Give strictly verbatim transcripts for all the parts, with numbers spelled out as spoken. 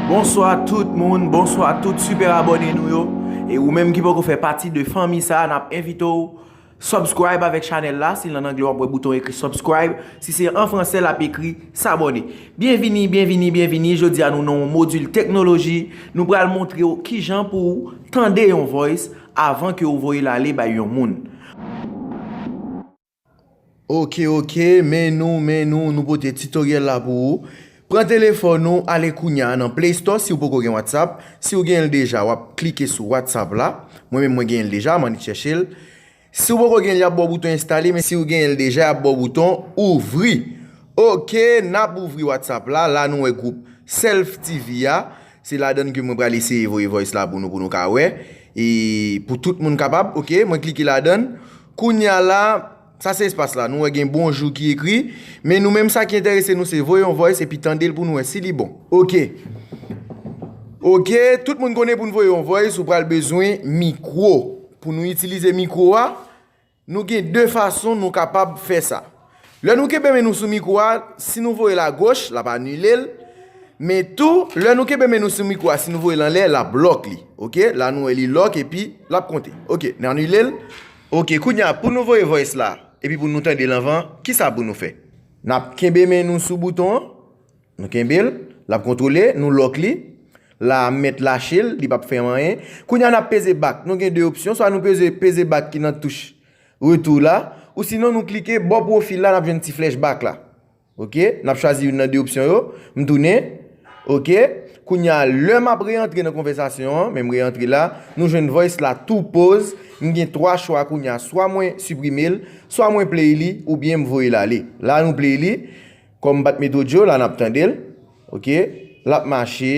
Bonswa tout moun, bonswa tout super abòne nou yo. E ou menm ki poko fè pati de fanmi sa, n ap envite w subscribe avèk chanèl la. Si l an anglè, w ap wè bouton ekri subscribe. Si se an fransè, l ap ekri s'abonner. Byenvini, byenvini, byenvini. Jodi a nou nan yon modil teknoloji. Nou pral montre w kijan pou w tande yon voice avan ke w voye l ale bay yon moun. Ok, ok, men nou, men nou, nou pote tutoriel la pou ou. Pran telefòn ou, ale kounya nan Play Store si w poko gen WhatsApp. Si w gen l deja, w ap klike sou WhatsApp la. Mwen menm mwen gen l deja, m annik chèche l. Si w poko gen l, y ap ba w bouton enstale, men si w gen l deja, y ap ba w bouton ouvri. Ok, n ap ouvri WhatsApp la. La nou wè gwoup Self T V a. Se ladan ke mwen pral eseye voye voice la pou nou, pou nou ka wè. E pou tout moun kapab, ok, mwen klike ladan. Kounya la, sa se espas la. Nou wè gen bonjou ki ekri. Men nou menm sa ki enterese nou se voye yon voice epi tande l pou nou wè si li bon. Ok. Ok, tout moun konnen pou n voye yon voice, ou pral bezwen mikwo. Pou nou itilize mikwo a, nou gen de fason nou kapab fè sa. Lè nou kenbe men nou sou mikwo a, si nou voye l agoch, l ap anile l. Men tou, lè nou kenbe men nou sou mikwo a, si nou voye l anlè, l ap lòk li. Ok? La nou wè li lòk epi l ap konte. Ok, n anile l. Ok, kounya pou nou voye voice la, epi pou nou tande l anvan, kisa pou nou fè? N ap kenbe men nou sou bouton an. Nou kenbe l, l ap kontwole, nou lòk li. La, m mèt lache l, li p ap fè m anyen. Kounya n ap peze back. Nou gen de opsyon, swa nou peze, peze back ki nan touch retou la, ou sinon nou klike bò pwofil la, n ap jwenn ti flèch back la. Ok, n ap chwazi youn nan de opsyon yo. M tounen. Ok, kounya lè m ap reyantre nan konvèsasyon an, men m reyantre la, nou jwenn voice la tou pause. M gen twa chwa kounya, swa mwen siprime l, swa mwen play li, oubyen m voye l ale. La nou play li. Kòm m pa t met audio, la n ap tande l. Ok? L ap mache.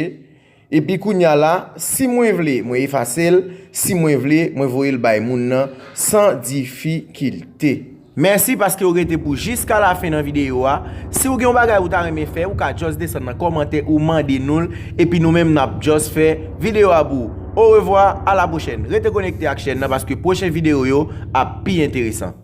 Epi kounya la, si mwen vle, mwen efase l. Si mwen vle, mwen voye l bay moun nan san difikilte. Mèsi paske w rete pou jiska lafen nan videyo a. Si w gen yon bagay ou ta renmen fè, ou ka just desann nan kòmantè ou mande nou l. Epi nou menm n ap just fè videyo a pou ou. Orevwa, a la pwochèn. Rete konekte ak chèn nan paske pwochen videyo yo ap pi enteresan.